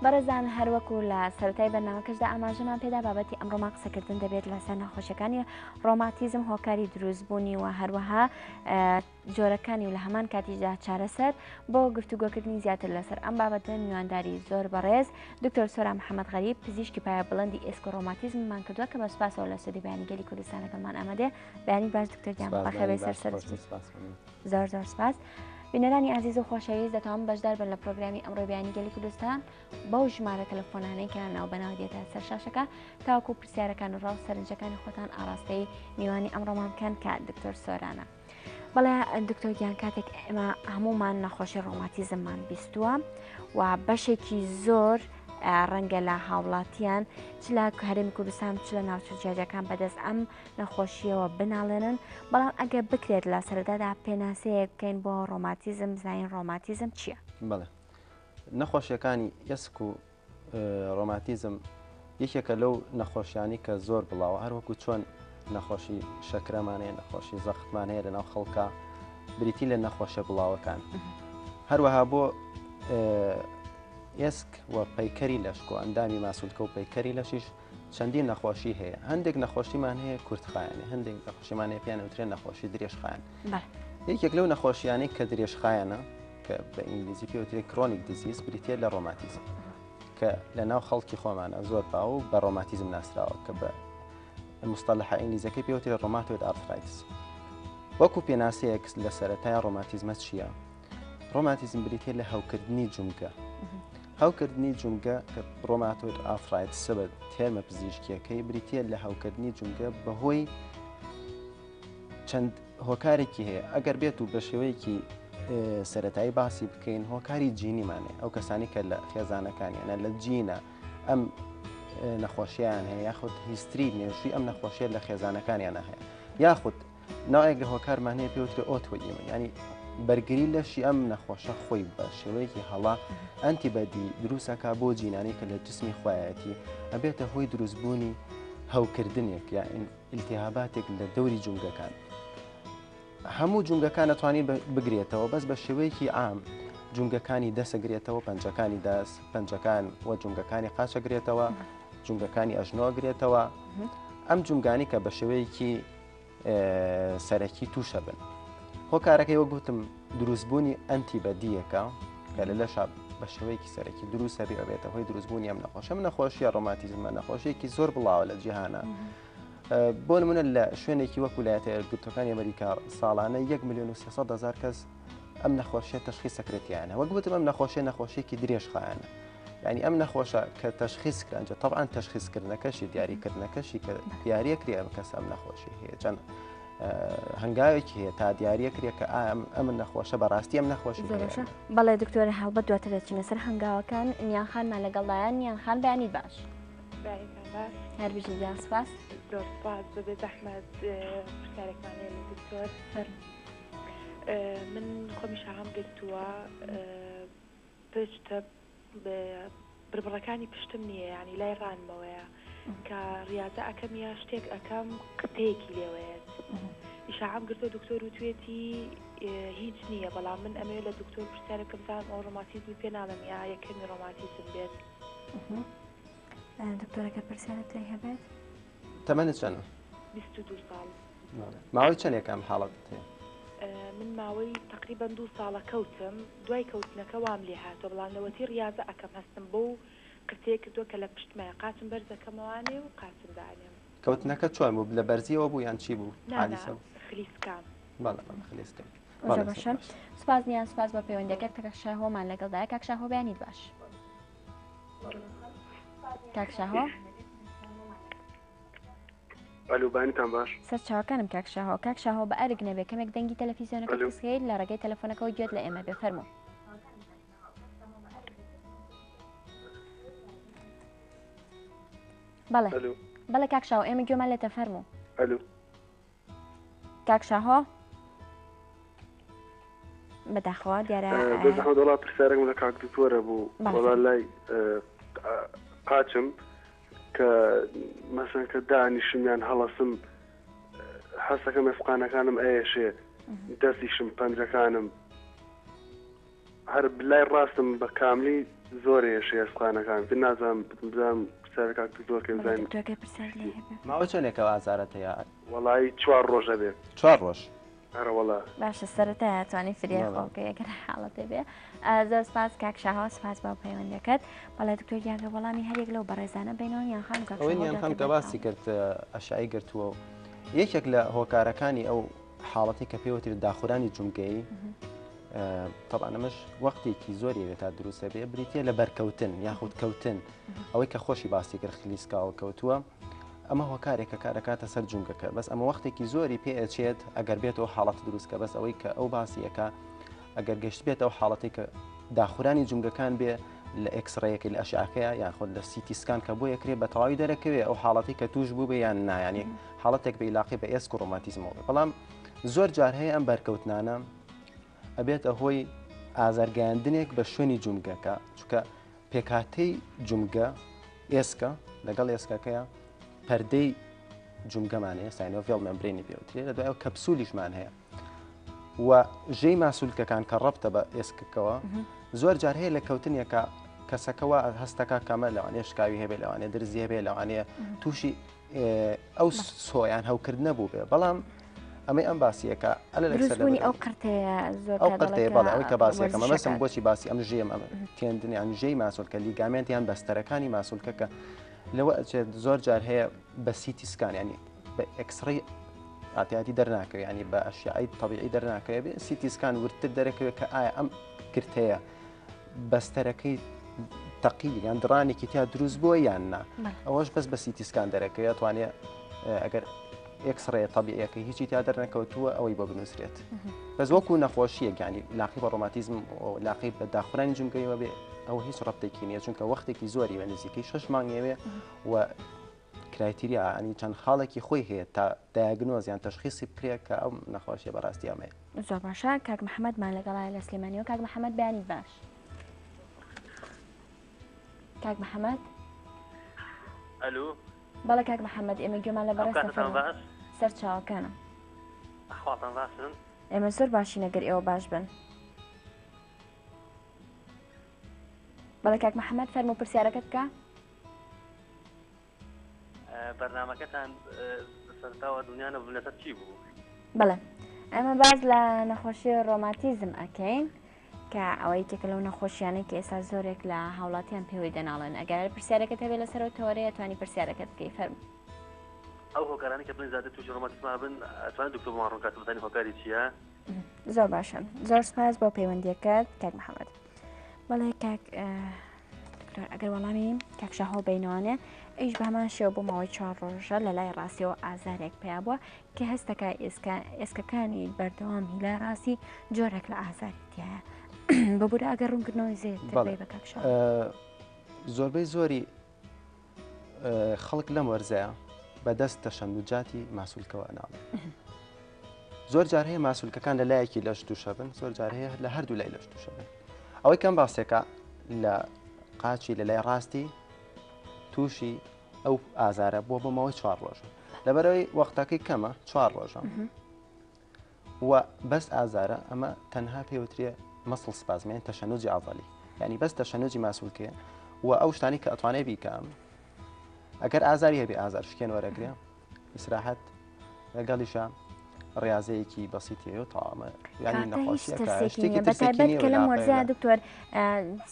بەڕێزان هەروەکو لە سەرەتای بەرنامەکەشدا ئاماژەمان پێدا بابەتی ئەمڕۆمان قسەکردن دەبێت لەسەر نەخۆشیەکانی ڕۆماتیزم هۆکاری دروستبوونی و هەروەها جۆرەکانی و لە هەمان کاتیشدا چارەسەر بۆ گفتوگۆکردنی زیاتر لەسەر ئەم بابەتە میوانداری زۆر بەڕێز دکتۆر سۆران محەممەد غەریب پزیشکی پایە بڵندی ئێسک و ڕۆماتیزممان کردووە کە بە سوپاسەوە لە سودی بەیانی گەلی کوردستان لەگەڵمان ئامادەیە بەیانی باش دکتۆر گیان بەخێربێی سەر سەر زۆر زۆر سپاس. بینەرانی ئازیز و خۆشەویست دەتوان بەشدار بن لە پرۆگرامی ئەمڕۆی بەیانی گەلی کوردستان بەو ژمارە تەلەفۆنانەی کە ناوبەناو دێتە سەر شاشەکە تاوەکو پرسیارەکان و ڕاو سەرنجەکانی خۆتان ئاراستەی میوانی ئەمڕۆمان بکەن کە دکتۆر سۆرانە. بەڵێ دکتۆر گیان کاتێک ئێمە هەمومان نەخۆشی ڕۆماتیزممان بیستووە و بەشێکی زۆر ڕەنگە لە هاوڵاتیان چ لە هەرێمی کوردستان چ لە ناوچە جیاجیاکان بەدەست ئەم نەخۆشیەوە بناڵێنن بەڵام ئەگەر بکرێت لە سەرەتادا پێناسەیەک بکەین بۆ ڕۆماتیزم زانین ڕۆماتیزم چییە؟ بەڵێ نەخۆشیەکانی ئێسک و ڕۆماتیزم یەکێکە لەو نەخۆشیانی کە زۆر بڵاوە هەروەکو چۆن نەخۆشی شەکرەمان هەیە نەخۆشی زەختمان هەیە لەناو خەڵکە بریتی لە نەخۆشە بڵاوەکان هەروەها بۆ ئێسک و پەیکەری لەشکۆ ئەندامی ماسولکە و پەیکەری لەشیش چەندین نەخۆشی هەیە هەندێک نەخۆشیمان هەیە کورتخایەنە هەندێک نەخۆشیمان هەیە پێیان وترێن نەخۆشی درێژخایەن یەکێک لەو نەخۆشیانەی کە درێژخایەنە کە بە ئینگلیزی پێوترێت chronic disease بریتە لە ڕۆماتیزم کە لە ناو خەڵکی خۆمانە زۆر باو بە ڕۆماتیزم ناسراوە کە بە مستەلحە ئینگلیزەکەی پێوترێت rheumatoid arthritis وەکو پێناسەیەک لە سەرەتای ڕۆماتیزمە چییە؟ ڕۆماتیزم بریتە لە هەوکردنی جومگە هەوکردنی جومگە کە rheumatoid arthritis ە بە تێرمە پزیشکیەکەی بریتە لە هەوکردنی جومگە بەهۆی چەند هۆکارێکی هەیە ئەگەر بێت و بە شێوەیەکی سەتایی باسی بکەین هۆکاری جینیمانێ ئەو کەسانی کە لە خێزانەکانیانە لە جینە ئەم نەخۆشیان هەیە یاخود history مێژووی ئەم نەخۆشیە لە خێزانەکانیانە هەیە یاخود ناوێک لە هۆکارمان هەیە پێوترێ autoimmune ینی بەرگری لەشی ئەم نەخۆشە خۆی بە شێوەیەکی هەڵا antibody دروستەکە بۆ جینانی کە لە جسمی خۆیەتی ئەبێتە هۆی دروستبوونی هەوکردنێک یا ئیلتیهاباتێک لە دەوری جومگەکان هەموو جومگەکان ئەتوانین بگرێتەوە بەس بە شێوەیەکی عام جومگەکانی دەسەگرێتەوە پەنجەکانی دەست پەنجەکان و جومگەکانی قاچەگرێتەوە جومگەکانی ئەژنۆگرێتەوە ئەم جومگانی کە بە شێوەیەکی سەرەکی تووشە بن هۆکارەکەی وەک گوتم دروستبوونی ئەنتی بەدیەکە کە لە لەشا بە شێوەیەکی سەرەکی دروست هەبێ ئەبێتە هۆی دروستبوونی ئەم نەخۆشە من نەخۆشیە ڕۆماتیزمە نەخۆشیێکی زۆر بڵاوە لە جیهانە بۆ نمونە لە شوێنێکی وەک ویلایەتە یەکگرتووەکانی ئەمریکا ساڵانە 1 میلیۆن و 300 هزار کەس ئەم نەخۆشیە تەشخیص سەکرێتیانە وەک وتم ئەم نەخۆشیە نەخۆشیێکی درێژخایەنە یعنی ئەم نەخۆشە کە تەشخیص کرا ئەنجا طبعا تەشخیصکردنەکەشی دیاریکردنەکەشی کە دیاریە کرێ ئەم کەس ئەم نەخۆشی هەیە چەند هەنگاوێکی هەیە تا دیاریە کرێ کە ئەم ئەم نەخۆشە بەڕاستی ئەم نەخۆشی هەیە. بەڵێ دکتۆر هەڵبەت دواتر دەچینە سەر هەنگاوەکان نیان خانمان لەگەڵدایە نیان خان بەیانی باش. بەیانیتان باش. هەر بژی گیان سپاس. زۆر سپاس بەبێ زەحمەت پرسیارێکمان هەیە لە دکتۆر. فەرموو. من خۆمی شاغم گرتووە پشتە بربڕەکانی پشتم نییە یانی لای ڕانمەوەیە کە ڕیازە ئەکەم یا شتێک ئەکەم قرتەیەکی لێوەیەت ئیشاعەم گرتووە دکتۆر وتوێتی هیچ نییە بەڵام من ئەمەوێت لە دکتۆر پرسیارێک بکەم بزانم ئەوە ڕۆماتیزمی پێ ناڵێم یا یەکەمی ڕۆماتیزم بێت. دکتۆرەکە پرسیارت لێی هەبێت؟ تەمەنت چەنە؟ 22 ساڵ. ماوەی چەندێکە ئەم حاڵەتت هەیە؟ من ماوەی تەقریبەن دوو ساڵە کەوتم دوای کەوتنەکە وام لێ هاتوە بەڵام لەوەتی ڕیازە ئەکەم هەستم بەو قرتەیە کردوە کە لە پشتمایە قاچم بەرز ئەکەمەوانێ و قاچم دانێم. کەوتنەکە چۆن بوو لە بەرزیەوە بوو یان چی بوو نا نا حادیسە بوو؟ خلیسکام. بەڵێ بەڵێ خلیسکە. زۆر باشە سوپاس نیان سوپاس بۆ پەیوەندیەکەت کاک شاهۆمان لەگەڵدایە کاک شاهۆ بەیانیت باش. کاک شاهۆ. ئەلو بەیانیتان باش. سەر چاوەکانم کاک شاهۆ. کاک شاهۆ بە ئەرک نەبێ کەمێک دەنگی تەلەفیزیۆنەکەت ئەلو. کزکەیت لە ڕێگەی تەلەفۆنەکەوە گوێت لە ئێمە بێ فەرموو. بەڵێ ئەلو. بەڵێ کاک شاهۆ ئێمە گوێمان لێتە فەرموو. ئەلو. کاک شاهۆ بەداخەوە دیارە بێ زەحمەت وەڵا پرسیارێکم لە کاک دکتۆرە بوو بەڵێ. وەڵا لای قاچم کە مەسەن کە دانیشم یان هەڵەسم هەستەکەم ئێسقانەکانم ئەیەشێ دەستیشم پەنجەکانم هەر لای ڕاستم بە کاملی زۆر ئێشێ ئێسقانەکان تر نازانم بزانم پرسیار کاک دکتۆر کەم بەڵێ بزانم دکتۆر گەر پرسیار لێ هەبێ. ماوە چەندێکە ئەو ئازارەت هەیە؟ وەڵایی چوار ڕۆژ ئەبێ. چوار ڕۆژ. ئەرەوەڵا. باشە سەرەتا توانی فریا بەڵێ. خۆ بکەی ئەگەر حاڵەتێ بێ زۆر سپاس کاک شاهۆ سپاس بۆ پەیوەندەکەت بەڵێ دکتۆر گیان گەر وەڵامی هەریەک لەو بەڕێزانە بینەوە نیان خان و کاک ئەوەی شاهۆ نیان خان دواتر کە باسی بەردەوام. کرد ئەشعەی گرتووە و یەکێک لە هۆکارەکانی ئەو حاڵەتی کە پێوترێت داخورانی جومگەیی تەبعەن ئەمەش وەختێکی زۆری ئەوێت تا دروستە بێ بریتە لە بەرکەوتن یاخود کەوتن ئەوەی کە خۆشی باسی کرد خلیسکاوە کەوتووە ئەمە هۆکارێکە کارەکاتە سەر جومگەکە بەس ئەمە وەختێکی زۆری پێ ئەچێت ئەگەر بێتەوە حاڵەت دروستکە بەس ئەوەی کە ئەو باسیەکە ئەگەر گەشت بێتەوە حاڵەتی کە داخورانی جومگەکان بێ لە X-ray ەکەی لە ئەشعەکەیە یان خۆت لە CT scan کە بۆ یەکرێ بە تەواوی دەرەکەوێ ئەو حاڵەتی کە توش بوو بێ یان نایانی حاڵەتێک بە ئیلاقی بە ئێسک و ڕۆماتیزمەوە بێ بەڵام زۆر جار هەیە ئەم بەرکەوتنانە ئەبێتە هۆی ئازارگەیاندنێک بە شوێنی جومگەکە چونکە پێکهاتەی جومگە ئێسکە لەگەڵ ئێسکەکەیە پەردەی جومگەمان هەیە synovial membrane ی پێوترێ لە دوای ئەو کەپسولیشمان هەیە و ژێی ماسولکەکان کە ڕەبتە بە ئێسکەکەوە زۆر جار هەیە لە کەوتنێکە کەسەکەەوە هەستەکە کەمە لەوانەیە شکاوی هەبێ لەوانەیە درزی هەبێ لەوانەیە تووشی ئەو سۆیان هەوکردنە بوو بێ بەڵام ئەمەی ئەم باسیەکە ئەلە دروستبوونی ئەو قرتەیە زۆر ئەو قرتەیە بەڵێ ئەوەی کە باسیەکە مەبەستم بۆچی باسی ئەم ژێم ئەمە tendon یان ژێی ماسولکە ligament یان بەستەرەکانی ماسولکەکە لەوە ئەچێت زۆر جار هەیە بە CT scan ینی بە X-ray ئاتیاتی دەرناکەوێت ینی بە ئەشیعی طبیعی دەرناکەوێت بێ CT scan وردتر دەرەکەوێت کە ئایا ئەم گرتەیە بەستەرەکەی تەقی یان دڕانێکی تیا دروست بووە یان نا ئەوەش بەس بە CT scan دەرەکەوێت توانێت ئەگەر X-ray تەبیعەکە هیچی تیا دەرنەکەوتووە ئەوەی بۆ بنووسرێت بەس وەکو نەخۆشیە گیانی لاقی بە ڕۆماتیزم لاقی بە داخورانی جومگەیەوە بێ ئەو هیچ ڕەبتێکی نییە چونکە وەختێکی زۆری بە نزیکەی شش مانگەوێ و criteria ینی چەند خاڵێکی خۆی هەیە تا diagnose یان تەشخیسی بکرێت کە ئەو نەخۆشیە بەڕاستی ئەمەیە. زۆر باشە کاک محەمەدمان لەگەڵایە لە سلێمانیەوە کاک محەمەد بەیانیت باش. کاک محەمەد. ئەلو. بەڵێ کاک محەمەد ئێمە گوێمان لە بەڕێزتە ئەوکاتتان فەرموو. باش. سەر چاوەکانم. ئەحواڵتان باشن؟ ئێمە زۆر باشین ئەگەر ئێوە باش بن. بەڵێ کاک محەمەد فەرموو پرسیارەکەت بکە. بەرنامەکەتان سەرتاوە دنیا نەبوو لەسەر چی بوو؟ بەڵێ ئەمە باز لە نەخۆشی ڕۆماتیزم ئەکەین کە ئەوە یەکێکە لەو نەخۆشیانەی کە ئێستا زۆرێک لە هاوڵاتیان پێوەی دەناڵن ئەگەر پرسیارەکەت هەبێ لەسەرەوە تەوەرەیە توانی پرسیارەکەت بکەی فەرموو. ئەو هۆکارانەی کە بڵێن زیاتر تووشی ڕۆماتیزم بن ئەتوانێت دکتۆر بۆمان ڕوون کاتەوە بزانین هۆکاری چییە؟ زۆر باشە زۆر سپاس بۆ پەیوەندیەکەت کاک محەممەد. بەڵێ کاک دکتۆر ئەگەر وەڵامی کاک شاهۆ بینەوانێ ئەیش بە هەمان شێوە بۆ ماوەی چوار ڕۆژە لە لای ڕاستیەوە ئازارێک پیا بووە کە هەستەکە ئێسکە ئێسکەکانی بەردەوام هیلای ڕاستی جۆرێک لە ئازاری تایە ببوورە ئەگەر ڕوونکردنەوەی زیاتر بەڵێ. بە کاک شاهۆ. زۆربەی زۆری خەڵک لەم وەرزەیە بەدەست تەشەنوجاتی ماسولکەوە ئەناڵێ زۆر جار هەیە ماسولکەکان لە لایەکی لەش تووشە بن زۆر جار هەیە لە هەردوو لای لەش تووشە بن ئەوەی کەم باسێکە لە قاچی لە لای ڕاستی تووشی ئەو ئازارە بووە بۆ ماوەی چوار ڕۆژە لەبەرەوەی وەختەکەی کەمە چوار ڕۆژە و بەس ئازارە ئەمە تەنها پێوترێ muscle spasm یان تەشەنوجی عضلی یعنی بەس تەشەنوجی ماسولکەیە و ئەو شتانی کە ئەتوانێ بیکەم ئەگەر ئازاری هەبێ ئازار شکێن وەرەگرێ ئیسراحەت لەگەڵیشە ڕاضەیەکی بەسیتی و تەوامە ینی نەخۆشیەکە بەتایبەت کە لەم وەرزە دکتۆر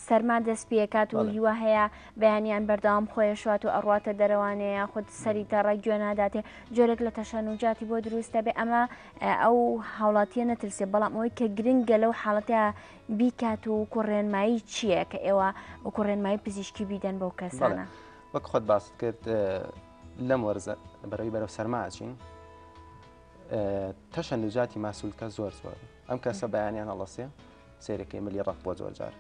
سەرما دەست پێکات و هیوا هەیە بەیانیان بەردەوام خۆیە شوات و ئەڕواتە دەرەوانێ یاخود سەری تەڕە گوێ ناداتێ جۆرێک لە تەشەنوجاتی بۆ دروست دەبێ ئەمە ئەو هاوڵاتیە نەترسێ بەڵام ئەوەی کە گرنگە لەو حاڵەتە بیکات و کوڕێنمایی چییە کە ئێوە وکوڕێنمایی پزیشکی بیدەن بەو کەسانە؟ وەک خۆت باست کرد لەم وەرزە بەرەوەی بەرەو سەرما ئەچین تەشەنوجاتی ماسولکە زۆر زۆر ئەم کەسە بەیانیان هەڵەسێ سێرەکەی ملی ڕق بۆ زۆر جار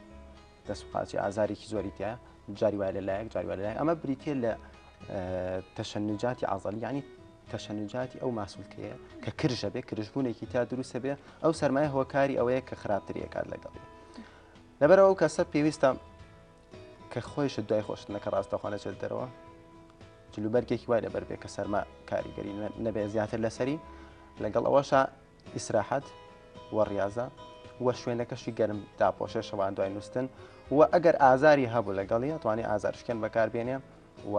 دەست و قاچی ئازارێکی زۆری تایە جاری وای لە لایەک جاری وای لە لایەک ئەمە بریتە لە تەشەنوجاتی عضلی یعنی تەشەنوجاتی ئەو ماسولکەیە کە کرژە بێ کرژبوونێکی تا دروستە بێ ئەو سەرمایە هۆکاری ئەوەیە کە خراپتریەکات لەگەڵی لەبەرەوە ئەو کەسە پێویستە کە خۆیشت دوای خۆشتنەکە ڕاستەخۆ نەچێت دەرەوە جلوبەرگێکی وای لەبەر بێ کە سەرما کاریگەری نەبێ زیاتر لەسەری لەگەڵ ئەوەشە ئیسراحەت و ڕیازە و شوێنەکەشی گەرم داپۆشێ شەوان دوای نووستن و ئەگەر ئازاری هەبوو لەگەڵی ئەتوانێ ئازارشکێن بەکاربێنێ و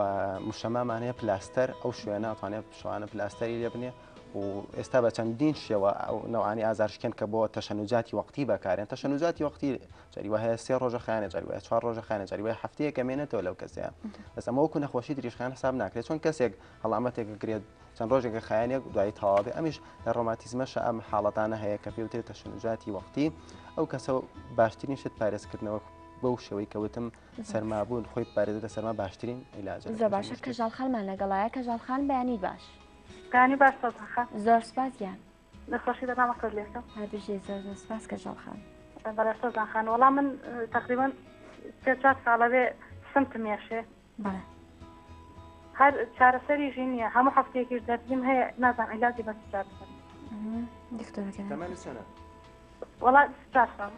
مشەمامان هەیە پلاستەر ئەو شوێنە ئەتوانێت شوانە پلاستەری لێ بنێ و ئێستا بە چەندین شێوە ئەو نەوانی ئازارشکێن کە بۆ تەشەنوجاتی وەقتی بەکارێن تەشەنوجاتی وەقتی جاری وایە سێ ڕۆژە خانە جاری وایە چوار ڕۆژە خانە جاری وایە هەفتەیەکە مێنێتەوە لەو کەسەیە بەس ئەمە وەکو نەخۆشی درێژخایەن حساب ناکرێت چۆن کەسێک هەڵامەتێک گرێت چەند ڕۆژێکە خایەنێک دوایی تەواو بێ ئەمیش لە ڕۆماتیزمەشە ئەم حاڵەتانە هەیە کە پێوترێت تەشەنوجاتی وەقتی ئەو کەسە باشترین شت پارێزکردنەوە بەو شێوەی کە وتم سەرمابوون خۆی پارێزە لە سەرما باشترین عیلاجە زۆر باشە کەژاڵ خانمان لەگەڵایە کەژاڵ خان بەیانیت باش. بەیانی باش سۆزان خان. زۆر سپاس گیان. دەستخۆشی بەرنامەکەت لێکەم. هەر بژی زۆر زۆر سپاس کەژاڵ خان. بەڵێ سۆزان خان وەڵا من تەقریبەن سێ چوار ساڵە بێ سمتم یەشێ. بەڵێ. هەر چارەسەریشی نییە هەموو هەفتەیەکیش دەرزیم هەیە نازانم عیلاجی بە چ چارەسەر. دکتۆرەکە. تەمەنت چەنە؟ وەڵا 24 ساڵ.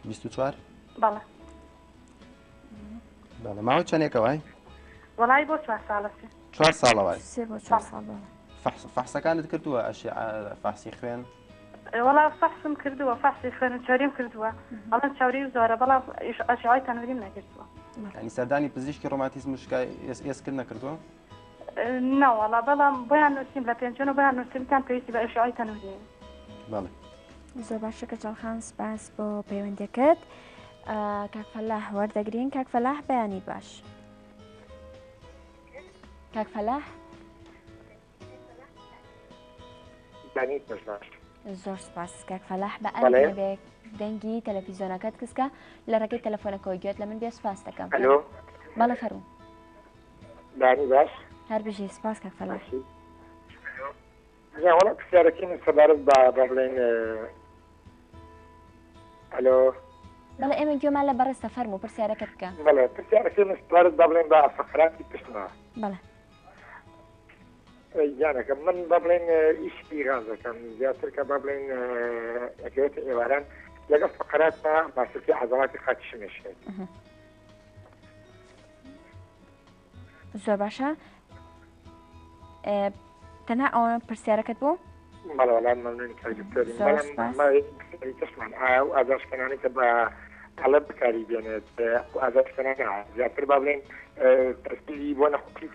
24؟ بەڵێ. بەڵێ ماوەی چەندێکە وای؟ وەڵای بۆ چوار ساڵە سێ. چوار ساڵە وای. سێ بۆ چوار ساڵ بەڵێ. فەحس فەحسەکانت کردووە ئەشعە فەحسی خوێن؟ وەڵا فەحسم کردووە فەحسی خوێن و چەوریم کردووە ئەڵێن چەوری زۆرە بەڵام ئەشعەی تەنوریم نەگرتووە. یعنی سەردانی پزیشکی ڕۆماتیزم و شکای ئێسکت نەکردووە؟ نەوەڵا بەڵام بۆیان نووسیم لە پێنجوێن و بۆیان نووسیم وتیان پێویستی بە ئەشعەی تەنوری هەیە. بەڵێ. زۆر باشە کەچەڵ خان سپاس بۆ پەیوەندەکەت کاک فەلاح وەردەگرین کاک فەلاح بەیانی باش کاک فەلاح زۆر سپاس کاک فەلاح بە ئەرێ دەنگی تەلەفیزیۆنەکەت کسکە لە ڕێگەی تەلەفۆنەکەەوە گوێت لە من بێ سپاس دەکەم بەڵێ فەرموو بەیانی باش هەر بژی سپاس کاک فەلاح جا وەڵا پرسیارەکەی من سەبارەت بە با بڵێین ئەلۆ بەڵێ ئێمە گوێمان لە بەڕێزتە فەرموو پرسیارەکەت بکە بەڵێ پرسیارەکەی من سەبارەت با بڵێین بە فەقراتی پشتمە بەڵێ گیانەکەم من با بڵێن ئیشی غازەکەم زیاتر کە با بڵێن ئەکەوێتە ئێواران لەگەڵ فقراتما ماسولکەی عەزەڵاتی قاچیشم ئێشێت زۆر باشە تەنها ئەوە پرسیارەکەت بوو؟ بەڵێ وەڵام مەمنونی کاک دکتۆریم بەڵام کەسمان ئایا و ئازارشکێنانەی کە بە ئەڵە بەکاری بێنێت ئازارشکێنانە زیاتر با بڵێن تەسیری بۆ نەخۆشی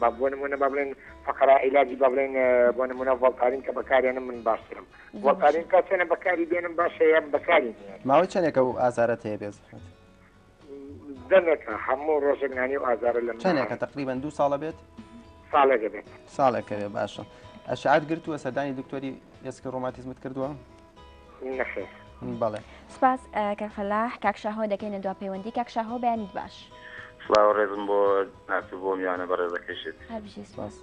با بۆ نمونە با بڵێن فقرا عیلاجی با بڵێن بۆ نمونە ڤۆڵتارین کە بەکارێنم من باشترم ڤۆڵتارین تا چەنە بەکاری بێنم باشە یان بەکاری ماوەی چەندێکە و ئازارەت هەیە بێزەحمەت؟ دەمێکە هەموو ڕۆژێک نانی و ئازارە لە چەندێکە تقریبا دوو ساڵە بێت؟ ساڵێکە بێت ساڵێکە بێ باشە ئەشعات گرتووە سەردانی دکتۆری ئێسکی ڕۆماتیزمت کردووە؟ نەخێر بەڵێ سپاس کاک فەلاح کاک شاهۆ دەکەینە دوا پەیوەندی کاک شاهۆ بەیانیت باش سڵاو ڕێزم بۆ ناس و بۆ میوانە بەڕێزەکەیشت هەر بژی سپاس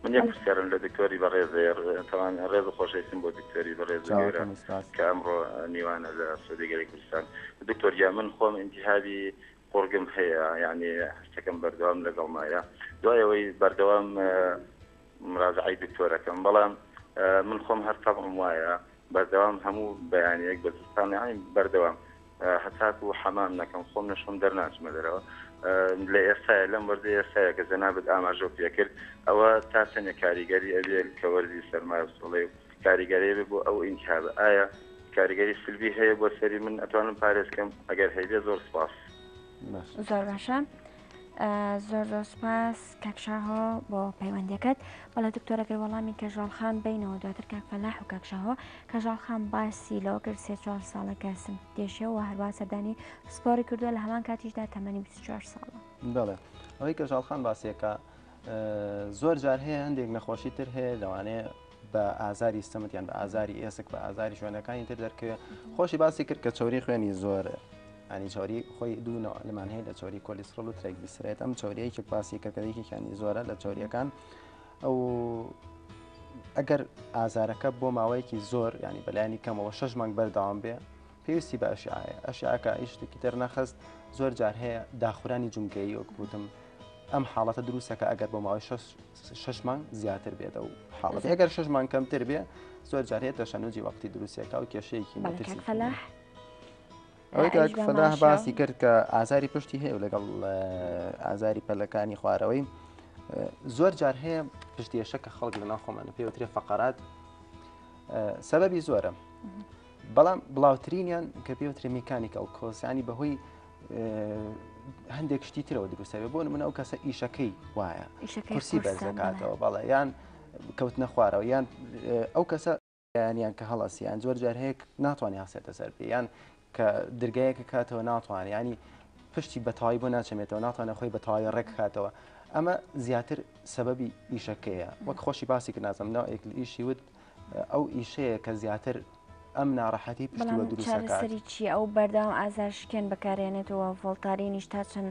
من یەک پرسیارم لە دکتۆری بەڕێز هەیە تەوان ڕێز و خۆشەویستیم بۆ دکتۆری بەڕێز و گەورە کە ئەمڕۆ میوانە لە سعودیە گەلی کوردستان دکتۆر گیان من خۆم ئینتیهابی قوڕگم هەیە یعنی هەستەکەم بەردەوام لەگەڵمایە دوای ئەوەی بەردەوام مراجعەی دکتۆرەکەم بەڵام من خۆم هەر تەبعم وایە بەردەوام هەموو بەیانیەک بە زستان یانی بەردەوام هەتاکو حەمام نەکەم خۆم نەشۆم دەرناچمە دەرەوە لە ئێستایا لەم وەرزەی ئێستایا کە جەنابت ئاماژەو پێکرد ئەوە تا چەندێک کاریگەری ئەبێ کە وەرزی سەرما و سڵێ و کاریگەری ئەبێ بۆ ئەو ئینتیهابە ئایا کاریگەری سلبی هەیە بۆ سەری من ئەتوانم پارێزکەم ئەگەر هەیبێ زۆر سپاس. زۆر باشە زۆر زۆر سپاس کاک شاهۆ بۆ پەیوەندیەکەت بەڵێ دکتۆر ئەگەر وەڵامی کەژاڵ خان بینەوە دواتر کاک فەلاح و کاک شاهۆ کەژاڵ خان باسی لەوە کرد سێ چوار ساڵە کە سم دێشێ و هەروە سەردانی پسپۆری کردووە لە هەمان کاتیشدا تەمەنی 24 ساڵە. بەڵێ ئەوەی کەژاڵ خان باسیەکە زۆر جار هەیە هەندێک نەخۆشی تر هەیە لەوانەیە بە ئازاری سمت یان بە ئازاری ئێسک بە ئازاری شوێنەکانی تر دەرکەوێت خۆشی باسی کرد کە چوری خوێنی زۆر ینی چوری خۆی دوو نەوع لەمان هەیە لە چوری کۆلیسترۆل و ترایگلیسرایت ئەم چوریەیەکی باسی کرد کە یەکێکیانی زۆرە لە چوریەکان ئەو ئەگەر ئازارەکە بۆ ماوەیەکی زۆر ینی بەلایانی کەمەوە شەش مانگ بەردەوام بێ پێویستی بە ئەشعایە ئەشعاکە هیچ شتێکی تر نەخست زۆر جار هەیە داخورانی جومگەیی وەک بوتم ئەم حاڵەتە دروستەکە ئەگەر بۆ ماوەی شەش مانگ زیاتر بێت ئەو حاڵەت ئەگەر شەش مانگ کەمتر بێ زۆر جار هەیە تەشەنوجی وەختی دروستەکە و کێشەیەکی مەترسی فەلاح ئەوەی کاک فەلاح باسی کرد کە ئازاری پشتی هەیە و لەگەڵ ئازاری پەلەکانی خوارەوەی زۆر جار هەیە پشتێشە کە خەڵک لەناو خۆمانە پێوترێ فقرات سەبەبی زۆرە. بەڵام بڵاوترینیان کە پێوترێ mechanical cause ینی بەهۆی هەندێک شتی ترەوە دروستەبێ بۆ نمونە ئەو کەسە ئیشەکەی وایە کورسی بەرزەکاتەوە بەڵێ یان کەوتنە خوارەوە یان ئەو کەسە یانیان کە هەڵەسیان زۆر جار هەیە ناتوانانی هەسێتە سەر پێ یان کە درگایەکە کاتەوە ناتوانانی ینی پشتی بەتەواوی بۆ ناچەمێتەوە ناتوانێت خۆی بەتەواوی ڕێک کاتەوە ئەمە زیاتر سەبەبی ئیشەکەیە وەک خۆشی باسی کرد نازم ناوێک ئیشی وت ئەو ئیشەیە کە زیاتر ئەم ناڕەحەتی پشتی بۆ دروست دەکات. چارەسەری چییە؟ ئەو بەردەوام ئازار شکێن بەکارێنێتەوە ڤۆڵتارینیش تا چەند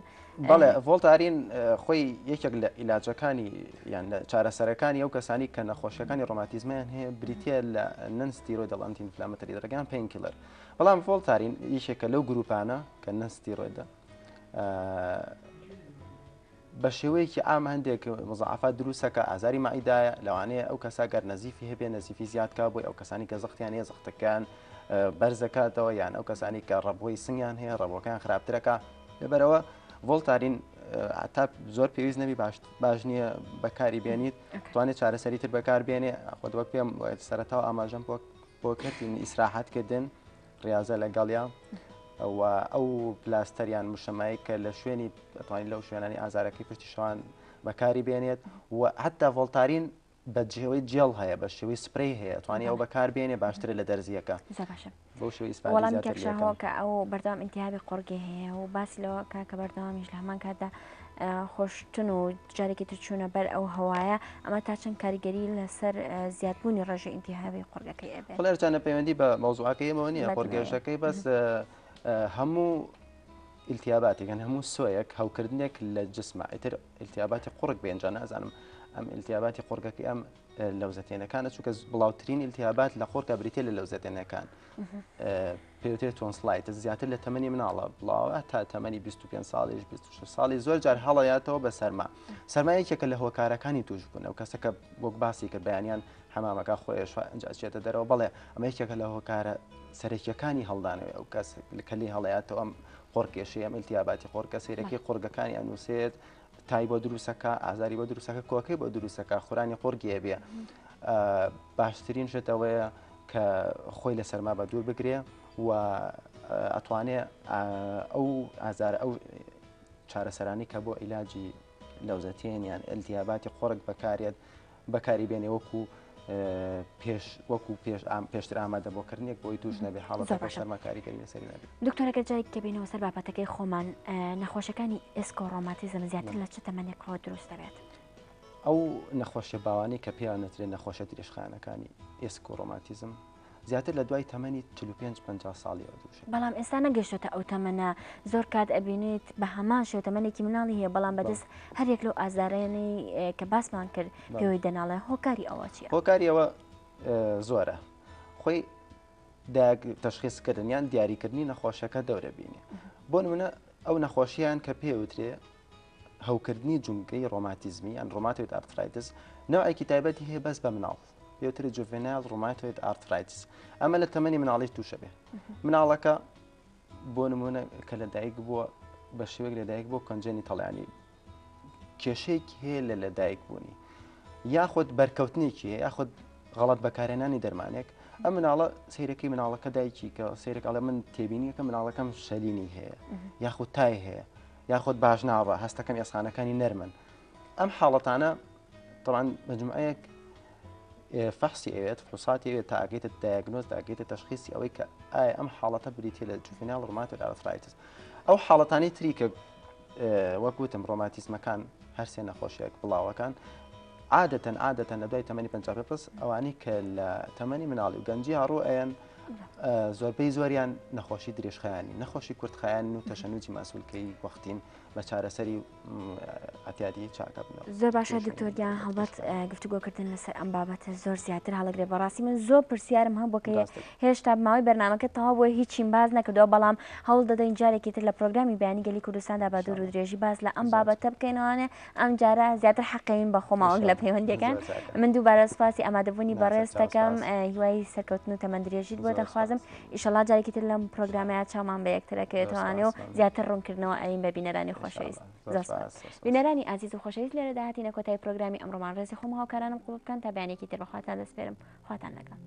بەڵێ ڤۆڵتارین خۆی یەکێک لە ئیلاجەکانی یان لە چارەسەرەکانی ئەو کەسانی کە نەخۆشیەکانی ڕۆماتیزمیان هەیە بریتە لە non-steroidal anti-inflammatory drug ەکان painkiller بەڵام ڤۆڵتارین یەکێکە لەو گروپانە کە non-steroid ە بە شێوەیەکی عام هەندێک مزعفات دروستەکە ئازاری مەعیدایە لەوانەیە ئەو کەسە گەر نەزیفی هەبێ نەزیفی زیادکا بۆی ئەو کەسانی کە زەختیان هەیە زەختەکان بەرزەکاتەوە یان ئەو کەسانی کە ڕەبۆی سنگیان هەیە ڕەبۆکان خراپترەکە لەبەرەوە ڤۆڵتارین تا زۆر پێویست نەبی باش باش نییە بەکاری بێنیت توانێت چارەسەری تر بەکار بێنێ خۆت وەک پێم سەرەتاوە ئاماژەم بۆ بۆ کردین ئیسراحەتکردن ڕاضە لەگەڵیا و ئەو پلاستەریان مشەمایی کە لە شوێنی ئەتوانین لەو شوێنانی ئازارەکەی پشتی شەوان بەکاری بێنێت و حتا ڤۆڵتارین بە جێوەی جێڵ هەیە بە شێوەی سپرەی هەیە توانی ئەو بەکار بێنێ باشترە لە دەرزیەکە بەو شێوەی ئیسفادەی وەڵامی زیاتر کاک لێ شاهۆ ئەکەم. کە ئەو بەردەوام ئیلتیهابی قوڕگی هەیە و باسی لەوە کا کە بەردەوامیش لە هەمان کاتدا خۆشتن و جارێکی تر چوونە بەر ئەو هەوایە ئەمە تا چەند کاریگەری لەسەر زیادبوونی ڕێژەی ئیلتیهابی قوڕگەکەی ئەبێت؟ بەڵێ جانە پەیوەندی بە مەوزوعەکەی ئێمەوە نییە بەدڵنیایە. قوڕگێشەکەی بەس هەموو ئیلتیاباتێک یان هەموو سۆیەک هەوکردنێک لە جسمە ئیتر ئیلتیاباتی قوڕگ بێ ئینجا نازانم ئەم ئیلتیاباتی قوڕگەکەی ئەم لەوزەتێنەکانە چونکە بڵاوترین ئیلتیابات لە قوڕگە بریتە لە لەوزەتێنەکان پێوترێت tonsillitis زیاتر لە تەمەنی مناڵە بڵاوە تا تەمەنی 25 ساڵیش 26 ساڵی زۆر جار هەڵەیاتەوە بە سەرما سەرما یەکێکە لە هۆکارەکانی توشبوون ئەو کەسە کە وەک باسی کرد بەیانیان حەمامەکە خۆیش ئەنجا چێتە دەرەوە بەڵێ ئەمە یەکێکە لە هۆکارە سەرەکیەکانی هەڵدانەوەی ئەو کەس کە لێی هەڵەیاتەوە ئەم قۆرکێشەی ئەم ئیلتیاباتی قۆرکە سەیرەکەی قۆرگەکانی ئەنووسێت تای بۆ دروستەکە ئازاری بۆ دروستەکە کۆکەی بۆ دروستەکە خورانی قۆرگیە بێ باشترین شت ئەوەیە کە خۆی لە سەرما بە دوور بگرێ و ئەتوانێ ئەو ئازار ئەو چارەسەرانی کە بۆ عیلاجی لەوزەتێن یان ئەلتیاباتی قۆرگ بەکارێت بەکاری بێنێ وەکو پێش وەکو پێش پێشتر ئامادە بۆ کردنێک بۆی توش نەبێ حاڵەتەکە سەرما کاریگەری لەسەری نەبێت. دکتۆر ئەگەر جارێک کە بێینەوە سەر بابەتەکەی خۆمان نەخۆشەکانی ئێسک و ڕۆماتیزم زیاتر لە چ تەمەنێکەوە دروست دەبێت؟ ئەو نەخۆشیە باوانەی کە پێیان دەترێت نەخۆشە درێژخایەنەکانی ئێسک و ڕۆماتیزم زیاتر لە دوای تەمەنی 45 50 ساڵیەوە تووشە. بەڵام ئێستا نەگەشتۆتە ئەو تەمەنە زۆر کات ئەبینیت بە هەمان شێوە تەمەنێکی مناڵی هەیە بەڵام بەدەست هەر یەک لەو ئازارانەی کە باسمان کرد پێوەی دەناڵێ هۆکاری ئەوە چییە؟ هۆکاری ئەوە زۆرە خۆی تەشخیصکردن یان دیاریکردنی نەخۆشەکە دەورە بینێ بۆ نمونە ئەو نەخۆشیان کە پێوترێ هەوکردنی جومگەی ڕۆماتیزمی یان rheumatoid arthritis نەوعێکی تایبەتی هەیە بەس بە مناڵ پێوترێ juvenile rheumatoid arthritis ئەمە لە تەمەنی مناڵی تووشە بێ مناڵەکە بۆ نمونە کە لە دایک بووە بە شێوەیەک لە دایک بۆ congenital ینی کێشەیەکی هەیە لە لەدایک بوونی یاخود بەرکەوتنێکی هەیە یاخود غەڵەت بەکارهێنانی دەرمانێک ئەم مناڵە سیرەکەی مناڵەکە دایکی کە سیرێک ئەڵێ من تێبینیەکە مناڵەکەم شەلینی هەیە یاخود تای هەیە یاخود باش ناڕە هەستەکەم ئێسقانەکانی نەرمن ئەم حاڵەتانە طبعا مجموعەیەک فەحسی ئەوێت فحوساتی ئەوێت تا ئەگەیتە diagnose تا ئەگەیتە تەشخیسی ئەوەی کە ئایا ئەم حاڵەتە بریتە لە juvenile rheumatoid arthritis ئەو حاڵەتانی تری کە وەک وتم ڕۆماتیزمەکان هەرسێ نەخۆشیەک بڵاوەکان عادەتەن عادەتەن لە دوای تەمەنی 50 پلس ئەوانەی کە لە تەمەنی مناڵی و گەنجی هەڕوو ئەیەن زۆربەی زۆریان نەخۆشی درێژخایانی نەخۆشی کورتخایەن و تەشەنوجی ماسولکەی وەختین بە چارەسەری ئەتیادی چاکە بنەوە. زۆر باشە دکتۆر گیان هەڵبەت گفتوگۆکردن لەسەر ئەم بابەتە زۆر زیاتر هەڵەگرێ بەڕاستی من زۆر پرسیارم هەبوو کە هێشتا ماوەی بەرنامەکە تەواو بووە هیچیم باس نەکردەوە بەڵام هەوڵ دەدەین جارێکی تر لە پرۆگرامی بەیانی گەلی کوردستاندا بە دوور و درێژی باس لە ئەم بابەتە بکەینەوانێ ئەم جارە زیاتر حەقەین بە خۆمان وەک لە پەیوەندیەکان من دووبارە سوپاسی ئامادەبوونی بەڕێز دەکەم هیوای سەرکەوتن و تەمەن درێژیت بۆ دەخوازم ئیشەڵا جارێکی تر لەم پرۆگرامەیە چاومان بە یەکترەکەوێتەوانێ و زیاتر ڕوونکردنەوە ئەین بە بینەرانی خۆشەویست زۆر سوپاس بینەرانی ئازیز و خۆشەویست لێرەدا هاتینە کۆتایی پرۆگرامی ئەمڕۆمان ڕێزی خۆم هاوکارانم قبوڵ بکەن تا بەیانێکی تر بەخواتان دەسپێرم خواتان لەگەڵ.